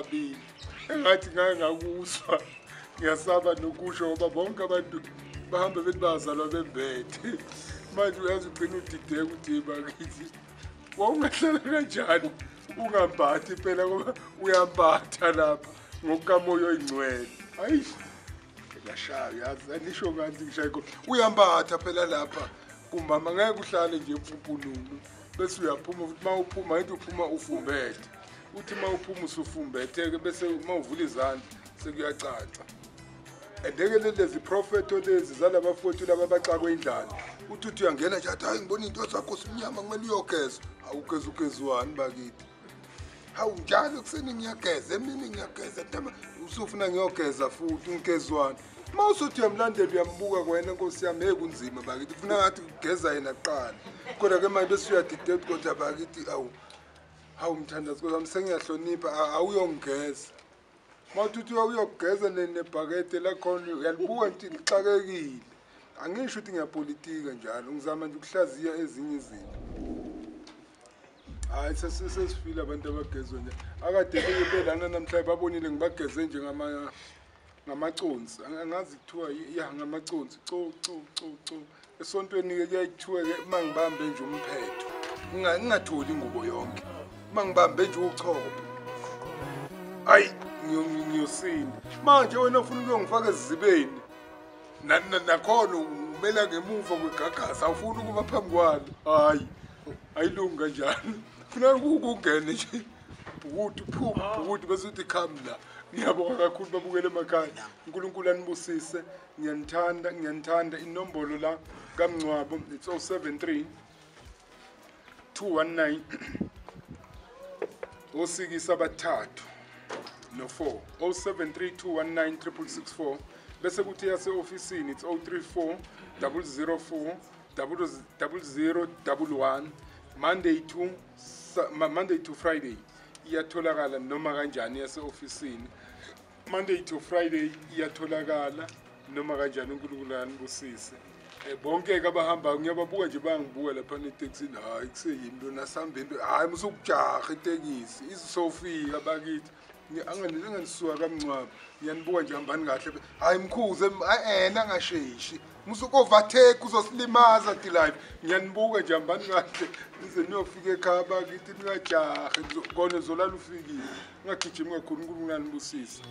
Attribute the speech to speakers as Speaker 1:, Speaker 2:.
Speaker 1: Abili engathi ngake ngakuswa, ngiyasaba nokusho ngoba bonke abantu bahambe bethi bazalwa bembethe. Manje uyazi ugcina udideka ukuthi bakithi wawungahlala kanjani ungambathi phela, ngoba uyambatha lapha ngokukamoya oyingcwele. Hayi, ngiyashaya, yazi anisho kanti ngishaye, uyambatha phela lapha kumama, ngeke uhlale nje emfumpununu bese uyaphuma futhi. Uma uphuma ngithi uphuma ufumbethe, uthi uma uphuma usufumbethe-ke, bese uma uvula izandla sekuyacaca. Andeke lezi profeto lezi zalabafowethu laba abaxakwe indlala, uthi uthi uyangena nje athi hayi ngibona into zakho simnyama, kumele uyogeza. Awugeza, ugezwani bakithi? Hawu, njalo ekuseni ngiyageza, emini ngiyageza, ntama usufuna ngiyogeza futhi, ungigezwani? Uma usuthi uyamlandela uyambuka kwena, nkosi yami, hey kunzima bakithi, kufuna ngathi kugeza yena kuqala. Kodwa-ke manje bese uyadideka, kodwa bakithi awu hawu mthandazi, kodwa sengiyahlonipha, awuyongigeza. Uma uthi uyogeza nebhakede lakhona uyalibuka nje lixakekile. Angisho ukuthi ngiyapolitika njalo, ngizama nje ukuhlaziya ezinye izinto. Hayi, sesifile abantu abagezwe nje akade belana namhlanje, babonile ngibageze nje ngamaconsi, angazi kuthiwa ya ngamaconsi, co co co co. Esontweni-ke kuyaye kuthiwe-ke uma ngibambe nje umphetho, ngingatholi ingubo yonke, uma ngibambe nje uchopho, hayi ngiyosinda. Manje wena ufuna ukuyongifaka esizibeni, nakhona umela ngemuva kwegagasi, awufuni ukuba phambi kwalo. Hhayi, ayilungi kanjani, funa kungene nje bhukuthi uphume bhukuthi bese uthi khami la. Ngiyabonga kakhulu babukele emakhaya, uNkulunkulu anibusise, ngiyanithanda, ngiyanithanda. Inombolo la kaMngcwabo it's 073 219 osikisa abathathu no-4, 073 219 6664. Bese kuthi yase-ofisini it's 034 004 0011, Monday to Friday iyatholakala noma kanjani yase-ofisini, Monday to Friday iyatholakala noma kanjani. uNkulunkulu anibusise. Bonke-ke abahambayo ngiyababuka nje, bayangibuka lapha etekisini, hhayi kuseyimi lona sihambeni, hhayi musukujaha itekisi izosofika bakithi, anganisuka kaMngcwabo. Ngiyanibuka nje, hambani kahle. Hhayi mkhuze ena angasheshi, musuku-overtake uzosilimaza dilive. Ngiyanibuka nje, hambani kahle nize niyofika ekhaya bakithi, ningajahi kona zolala ufikile, ningagijimi kakhulu. uNkulunkulu anibusise.